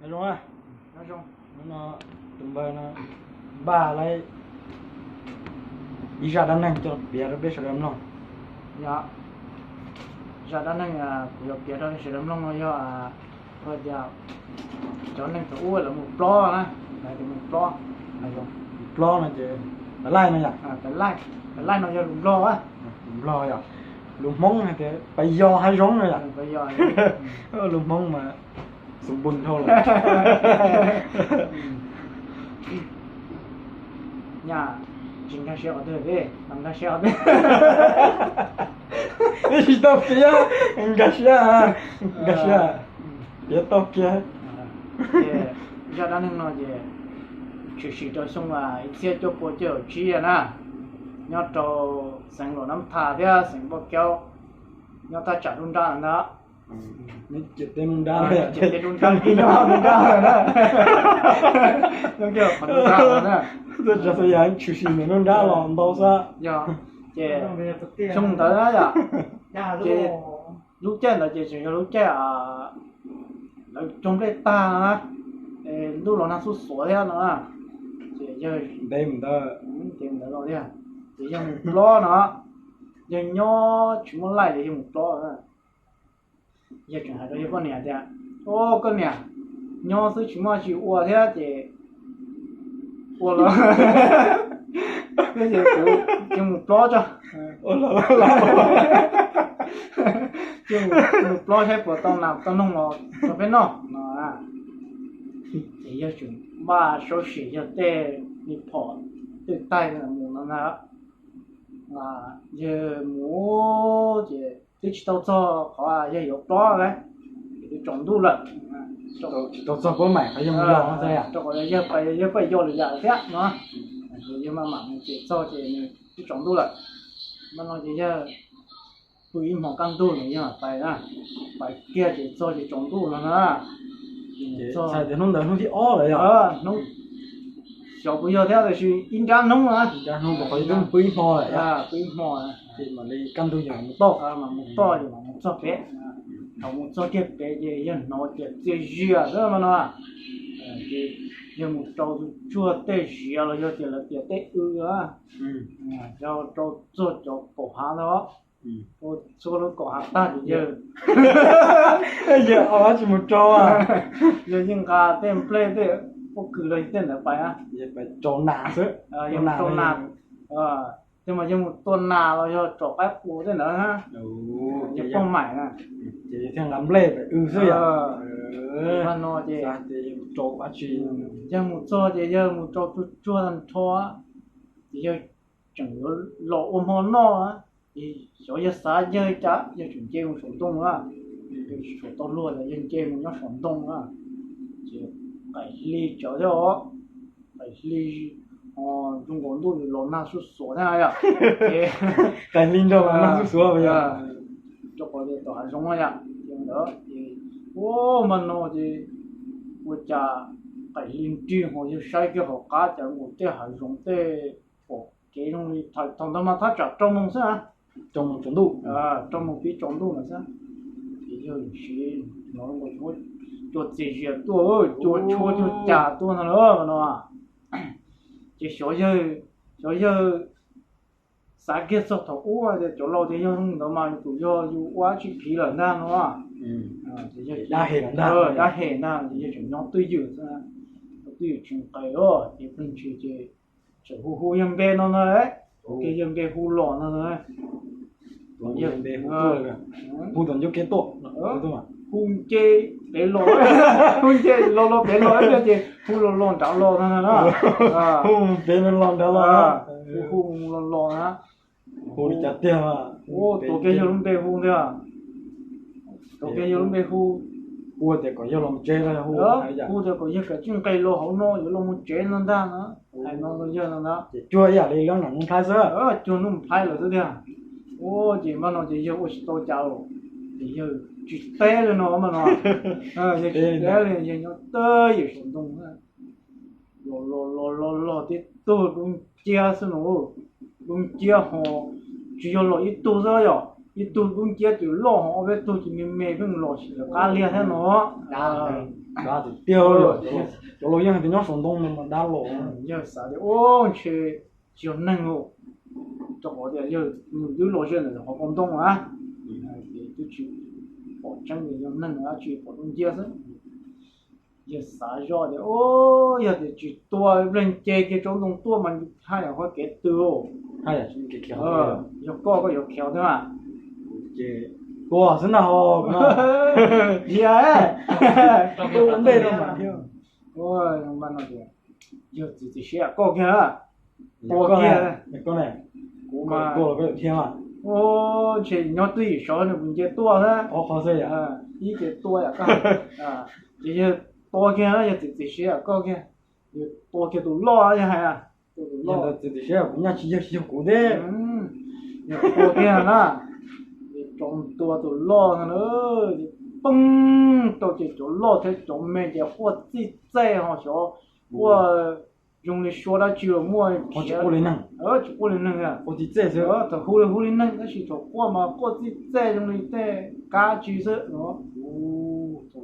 Nyob zoo, hnub no tus npawg no npaj lawm ib zaj dab neeg coj piav rau peb sawv daws mloog. Yog zaj dab neeg kuv yuav piav rau sawv daws mloog no yog tias cov neeg thaum ub lawv mus plob na, lawv mus plob. Mus plob no ces pais laij no yom? Pais laij no yog lus Nplog, lus Nplog yom? Lus Hmoob hais tias pais yos hav zoov no yom? Lus Hmoob mas xu npun dhau lawm. Nyaj, tsis nkag siab qhov twg, nkag siab qhov twg? Tsis tau piav, nkag siab, nkag siab, piav tau kiag. Zaj dab neeg no ces tshwm sim rau xyoo ib txhiab cuaj pua cuaj caum tsib na, nyob rau xeev Luam Nab Tha thiab xeev Npauj Kaub, nyob thaj tsam Nruab Nrab ntag. Nyob ciam teb Nruab Nrab, ciam teb Nruab Nrab, Nruab Nrab na. Nyob kiag qhov Nruab Nrab na. Txawj tsa xwb yog tshwm sim ntawm Nruab Nrab los ntau xwb. Yog, ces xyoo ntawd na yom, ces lub caij ntawd ces tseem yog lub caij lawv cog nplej tag no na, ntuj los nag xuj xuav thiab no na, ces yawg ntev mus ntawd, ntev mus ntawd los thiab, ces yawg mus plob no, yawg nyob tsis muaj laij ces yawg mus plob. Yawg tseem hais rau yawg poj niam tias, Au, koj niam, nyob xwb tsis muaj tsis ua thiab ces ua los, thiab ces kuv cia mus plob tso, cia mus plob saib puas tau nas tau noog los rau peb noj no. Ces yawg tseem npaj sab sim yawg tej me phom tej taig mus no na. Yawg mus ces twb tsis tau txog qhov yawg yuav plob na, ces twb tsaus ntuj lawm. Tsis tau txog puab mam qhov yawg mus yos no, rau qhov yawg pais yog lwm yam thiab no, yawg maj mam mus ces txog ces nws twb tsaus ntuj lawm. Mas no ces yawg pw ib hmos kaj ntug no yawg mam pais na, pais kiag ces txog ces tsaus ntuj no na. Ces txog tias hnub ntawd hnub thib ob lawm yog, hnub xyov puas yog thiab tab sis ib nrab hnub na, ib nrab hnub rau qhov yawg twb pw ib hmo lawm, pw ib hmo, ces mam li kaj ntug yawg mam mus toj, mam mus toj ces mam mus txog pem. Thaum mus txog kiag pem ces yawg hnov tias txias zias xwb mas no, ces yawg mus rau tsuag tej ziav los yog tias lawv tias tej w, yawg rau txog cov kaum hav ntawd, rau txog lub kaum hav tag ces yawg, yawg tsis mus rau, yawg yeej nqa tej nplej tej pob kws los tej ntawd pais, rau nas xwb, rau nas, tej mas yawg mus tua nas los yog tsom qaib qus tej ntawd na, yawg poj maim na, ces yawg thiaj nqa nplej pais w xwb yom. Mas no ces yawg mus txog ces yawg mus rau tsuag tsuag tag nrho, ces yawg tseem yuav los ua hmo noj, ces xyov yawg xav yawg cas yawg tseem nce mus saum ntoo na, tsis tshua tau luag los yawg nce mus nyob saum ntoo na, ces qaim hli tsawv thiab os, qaim hli zoo nkaus ntuj los nag xuj xuav thiab yom, qaim hli nrog los nag xuj xuav, rau qhov tom hav zoov yom, ces ntawd ces ua mas no ces ua cas qaim hli nrig ho yawg saib kiag hauv qab cas nkaus tej hav zoov tej pom kev zoo li thaum ntawd mas thaj tsam rau moos xwb, rau moos tsaus ntuj, rau moos pib tsaus ntuj no xwb, ces yawg siv no cua txias zias tuaj, cua tshuab cua cas tuaj no lawm no, ces xyov yawg, xyov yawg xav kiag txog thaum ub tias cov laus tias yog ntawd mas tus yog yus ua dab tsi phiv lawm ntag no, ces yawg dab hem ntag, ces yawg tseem nyob twj ywm xwb, twj ywm tsis nqes os, ces pheej ntshis ces tseem hu hu yawg npe no ntag, hu kiag yawg npe hu los no ntag, hu tom ncauj kev tuaj, hu nce pem los, hu nce los los pem los ces hu los los nrad los no na, hu pem los nrad los, hu hu los los na, hu li cas tiag, tuav kiag yawg lub npe hu ntag, tuav kiag yawg lub npe hu, hu tias kom yawg los tsev no, hu tias kom yawg kav tsij nqes los hauv no yuav los mus tsev no ntag no, hais no rau yawg no ntag, ces cuag ib yam li lub nram Nuj Nplhaib xwb, cuag Nuj Nplhaib lawm xwb tiag. Ua ces npaj no ces yawg ua tsis tau cas, ces yawg tsis teb li no mas no, yawg tsis teb li, yawg nyob twj ywm saum ntoo, los los los los los tib tug dub nciab xwb no, dub nciab ho tsis yog los ib tug xwb yom, ib tug dub nciab ces loj ho ob peb tug ces me me pheej los sim lawv qab liag thiab no, Tiag tiag, cov laus yeej hais tias nyob saum ntoo no mas dab los. Yawg xav tias, u, ntshe tsis yog neeg, rau qhov tias yawg nws twb los ze ntawm qhov pob ntoo na, twb tsis pom tseeb tias yog neeg dab tsi, pom dub nciab xwb. Yawg xav zoj tias, u, yog tias tsis tua, nce kiag tsob ntoo tuaj mas haj yam qhuav kev tw. Yog koj, koj yuav khiav thiab mas. Ces tua xwb na ho. Hiav, tua ntej no mas. Yawg txiav txim siab, koj kiag, tua kiag. Kuv mas, ntshe nyob twj ywm saud nws kuv nce tuaj thiab. Ib ce tua yam koj. Ces yawg tua kiag, yawg txiav txim siab, koj kiag. Yawg tua kiag tus loj, yawg hais, tua tus loj, txiav txim siab, kuv nyaj tsis yawg, tsis yog kuv thiab. Yawg tua kiag na, tso ntua tus loj no na, poob rau ces cov loj thiab cov me ces quaj txij txej ho xyov, quaj zoo li suab dab tsi los muaj, tsis quaj li neeg, tsis quaj li neeg, quaj txij txej xwb. Thaum hu li hu li neeg tab sis thaum quaj mas quaj txij txej zoo li tej kab tsi xwb no.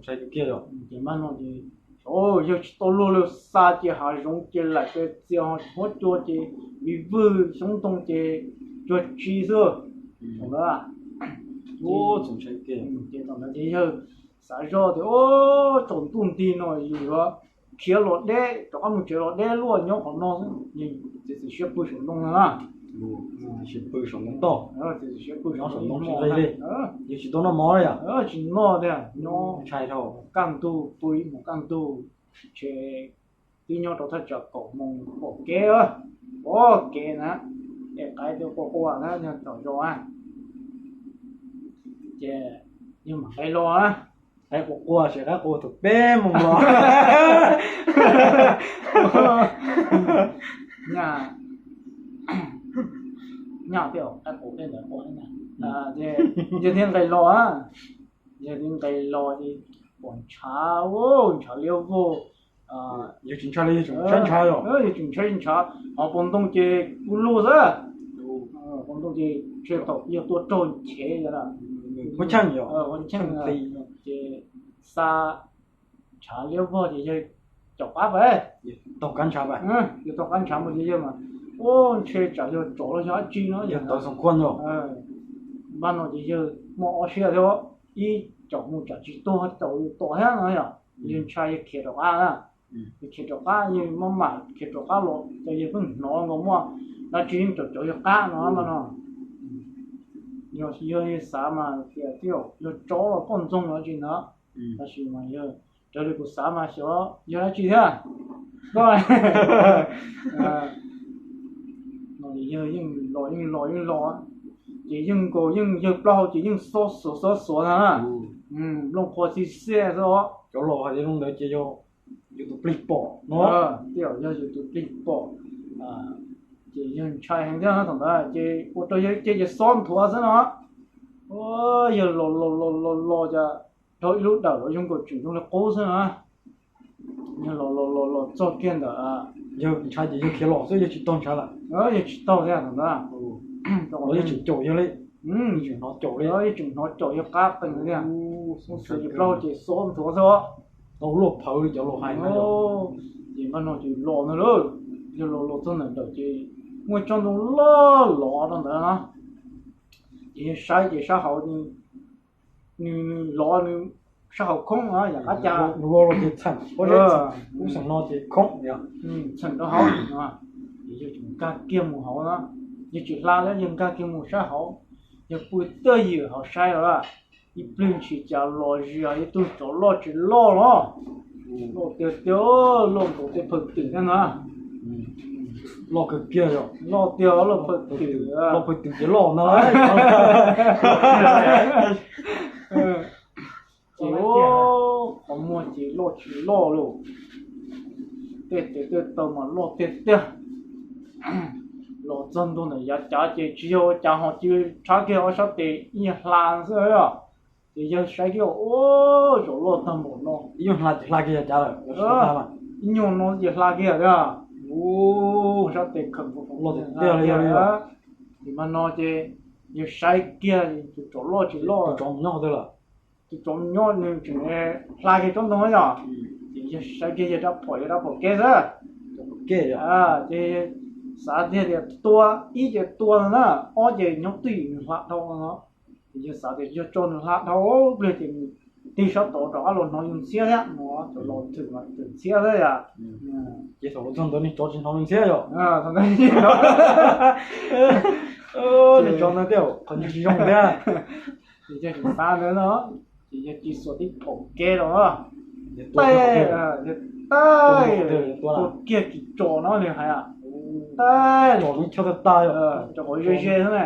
Ces mas no ces yawg tsis tau luag li, xa ces hav zoov ces laim ces txias ho tsis muab cua ces vij vwg xyoob ntoo ces cua tsi xwb. Thaum ntawd ces thaum ntawd ces yawg xav zoj tias, tsaus ntuj nti no yus yuav khiav los deb, rov qab mus tsev los deb luaj nyob qhov no xwb. Txiav txim siab pw saum ntoo no na. Txiav txim siab pw saum ntoo toj, txiav txim siab pw saum ntoo tsis nqis li. Yawg tsis tau noj mov li yom? Tsis noj tiag, nyob ntshai dhau. Kaj ntug pw ib hmos kaj ntug, ntshe twb nyob rau thaj tsam kaum moos pom kev, pom kev na, es qaib twb quaj quaj na, yog tom zos na. Ces yawg mam nqis los na. Qaib quaj quaj ces qaib quaj thaum peb moos los. Nyaj, nyaj tej qaib quaj tej ntawd quaj na. Yawg thiaj nqis los, yawg thiaj nqis los ces pom ntshav, ntshav liab vog. Yawg tsis ntshai li, yawg tseem saib ntshav yom? Yawg tseem saib ntshav, ho pos ntoo ces kuj lug xwb. Pos ntoo ces ntshe thaum yawg tuaj raug nchev, muab cheej yom, muab cheej ces xa ntshav liab vog ces yawg caum qab pais, taug qab ntshav pais, yawg taug qab ntshav mus ces yawg mas, u, ntshe tsam yog tsov los yog dab tsi no, yawg tawv xoom khuaj no. Npaj no ces yawg muaj ob siab thiab, ib caum mus tsam tsis tuag caum yus tom thiab no yom. Yawg ntshai yawg khiav rov qab na. Yawg khiav rov qab, yawg maj mam khiav rov qab los ces yawg pheej hnov nkaus muaj dab tsi yeej caum caum yawg qab no mas no. Yog yawg xav mas tias twb yog tsov los poj ntxoog los tsis ntag, tab sis mas yawg, raws li kuv xav mas xyov yog dab tsi thiab. Koj, no ces yawg yeej los yeej los yeej los, ces yeej nkaus yeej yawg plaub hau ces yeej xob xuav xob xuav ntag na. Nplooj qhuav xib xiaj xwb os. Cov laus hais tias zoo ntawd ces yog yus tus plig pom no. Tej zaum yog yus tus plig pom, ces yawg ntshai heev thiab thaum ntawd ces ua rau yawg cia li xob nthuav xwb no. Yawg los los los los los cas dhau ib lub dawm los zoo nkaus tseem zoo li qub xwb na. Yawg los los los los txog kiag ntawd, yawg ntshai ces yawg khiav los xwb, yawg tsis taug ntshav lawm. Yawg tsis taug thiab thaum ntawd, yawg tseem caum yawg li, tseem hnov caum li, yawg tseem hnov caum yawg qab qees thiab. Xwb ces plaub ces xob nthuav xwb. Tau luaj phawv li cov laus hais na. Ces npaj no ces los ntag lauj. Yawg los los txog ntawm ntawm ces muaj tsob ntoo loj lov rau ntawd na. Ces yawg saib ces sab hauv nws, nws lov nws sab hauv khoob yam qab cas. Nws los los ces txheem, ub xeem no ces khoob, txheem rau hauv no. Ces yawg tseem nkag kiag mus hauv na, yawg tsis hla li, yawg nkag kiag mus sab hauv. Yawg pw twj ywm hauv saib los, ib pliag ntshis cas los zis ib tug tsov loj tsis loj los, loj tiag tiag, loj nkaus tej phawj twm thiab na. Loj kawg kiag, loj tiag, loj phawj twm, loj phawj twm ces loj ntag. Ces qhov muag ces loj tsis loj lauj, tej tes tej taw mas loj tiag tiag. Los txog ntua ntawm yav cav ces tsis yog ua cas ho cia li rhab kiag ob sab tes ib nyuag hla xwb os. Ces yawg saib kiag, ub, tsov loj tag npaum no. Ib nyuag hla ces hla kiag yav cav lawm. Ib nyuag no ces hla kiag tiag. Ub, sab tes khawm loj tiag tiag li. Ces mas no ces yawg saib kiag tus tsov loj tsis loj, tus tsov mus nyob qhov twg lawm. Tsov nyob nws tseem hla kiag tsob ntoo yom, ces yawg saib kiag yawg rab phom, yawg rab phom kev xwb. Ces xav tiag tias tua ib ces tua no na, ob ces nyob twj ywm nws hla dhau no. Ces yawg xav tias yog tso nws hla dhau pliag ces nws tig sab tod rov qab los hnov yus ntxhiab thiab no, cov laus thwm mas thwm ntxhiab xwb yom. Ces thaum los txog ntawd nws tsov tsis hnov nws ntxhiab yom. Nws tsov ntawd thiab qhov nws tsis zoo thiab. Ces yawg tseem xav ntawd no, ces yawg cia li xuas tib phom kev los, taij, taij, tua kiag kis tso no li hais, taij, cov qhov ze ze xwb na,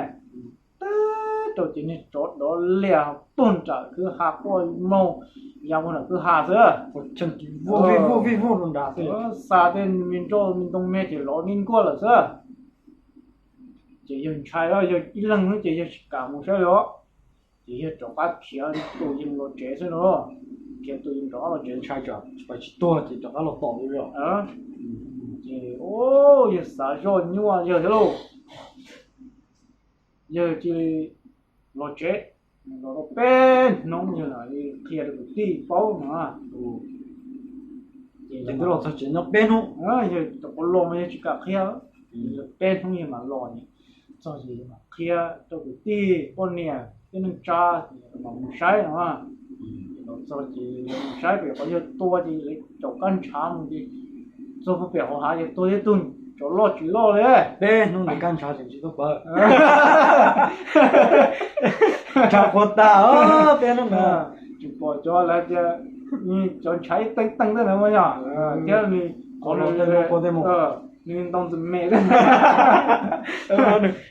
taij rau ces niag tsov dov lias puag nram kwj ha quaj mloog ya puag nram kwj ha xwb. Vij vij vij vij rau nrad xwb, xa tej me nroj me ntoo me ces lov me nkuaj lawm xwb. Ces yawg ntshai, yawg ib leeg xwb ces yawg tsis kam mus saib li os. Ces yawg rov qab khiav tus yees los tsev xwb no. Khiav tus yees rov qab los tsev, ntshai tsam tsis tuag ces rov qab los tom li os. Ces yawg xav zoj nyuaj yawg thiab lauj. Yawg cia li los tsev, los tau peb hnub yawg mam li qhia rau kwv tij paub no. Ces twb los txog tsev nyob peb hnub, yawg rov qab los mas yawg tsis kam qhia. Peb hnub yawg mam los, txog ces yawg mam qhia rau kwv tij poj niam tej neej tsa, mam mus saib no. Los txog ces mus saib pem qhov yawg tua ces lawv caum kab ntshav mus ces txog pem hauv hav ces tua tib tug tsov loj tsis loj li. Peb hnub ntawd kab ntshav tseem tsis tuaj pawv. Ntshav qhuav tas, peb hnub ntawd tsis pom cov lawv tias cov ntshav ib teev teev tej ntawd mas yog thiab nws qhov nws ntoo ntxwm me,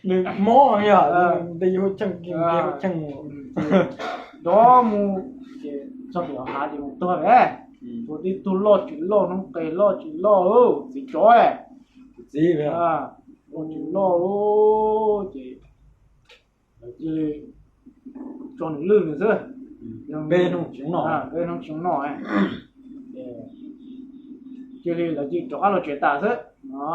nws mob yog nte yus cheej, nte yus cheej. Rov mus ces txog pem hauv hav ces mus tuag lawm. Tua tib tug loj tsis loj, hnub qes loj tsis loj, txiv tsov, txiv loj tsis loj ces lawv cia li tso nws lwj nws xwb. Peb hnub tsis noj, peb hnub tsis noj, cia li lawv cia li rov qab los tsev tas xwb no.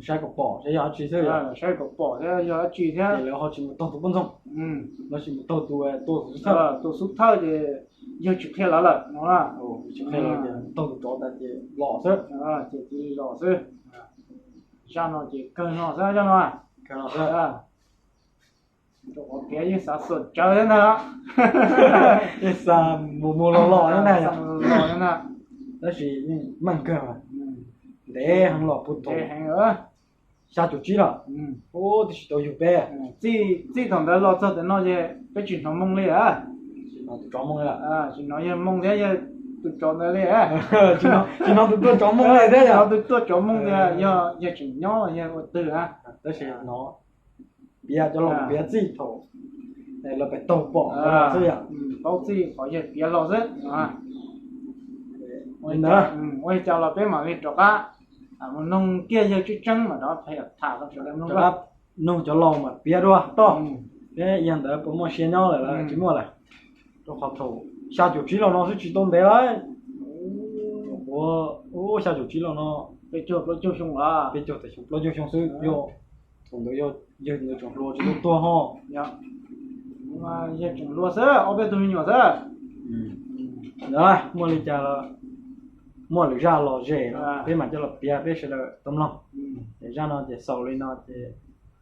Saib kom pom saib yog dab tsi xwb, saib kom pom thiab yog dab tsi thiab. Ces lawv ho tsis mus taug tus poj ntxoog, lawv tsis mus taug tus, tus xub thawj, tus xub thawj ces yawg tsis qhia lawv lawm no. Tsis qhia lawv ces taug tus tsov tas ces los xwb, ces cia li los xwb. Zaj no ces kawg no xwb, zaj no kawg no xwb. Rau qhov piav yeej xav xom tsawv thiab ntag, yeej xav mus mus los los thiab ntag, tab sis yeej meej kawg, ntev heev los puag thaum xya caum tsib los, ub, twb tsis tau yug peb. Txij thaum ntawd los txog tiam no ces peb tsis hnov moo li. Tsis hnov tus tsov moo li, tsis hnov yawg moo thiab yawg tus tsov ntawd li. Tsis hnov tus tuaj tsov moo li thiab, tus tuaj tsov moo tias yog yawg tseem nyob yawg ua twg. Tab sis hnov piav, cov laus piav txij thaum lawv pem taug pom xwb yom, paub txij qhov yawg piav los xwb. Ua li cas los peb mam li rov qab mus noog kiag yawg tseeb tseeb mam rov tham rau sawv daws mloog, rov qab noog cov laus mas piav dua toj, thiab yog ntawd puas muaj sia nyob lawm los tsis muaj lawm. Rau qhov thaum xya caum tsib los no xwb tsis tau ntev lawm, ua, xya caum tsib los no peb caug plaub caug xyoo, peb caug tawm xyoo plaub caug xyoo xwb yog, thaum ntawd yog yawg ntawd tseem hluas tsis tau tuag ho. Yawg tseem hluas xwb, ob peb tug me nyuam xwb. Muaj li cas los muaj lwm zaj lom zem los peb mam coj los piav peb sawv daws tau mloog. Es zaj no ces xaus li no ces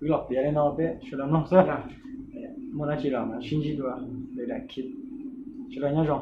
wb los piav li no peb sawv daws mloog xwb. Muaj dab tsi los mam sib ntsib dua lwm daim clip. Sawv daws nyob zoo.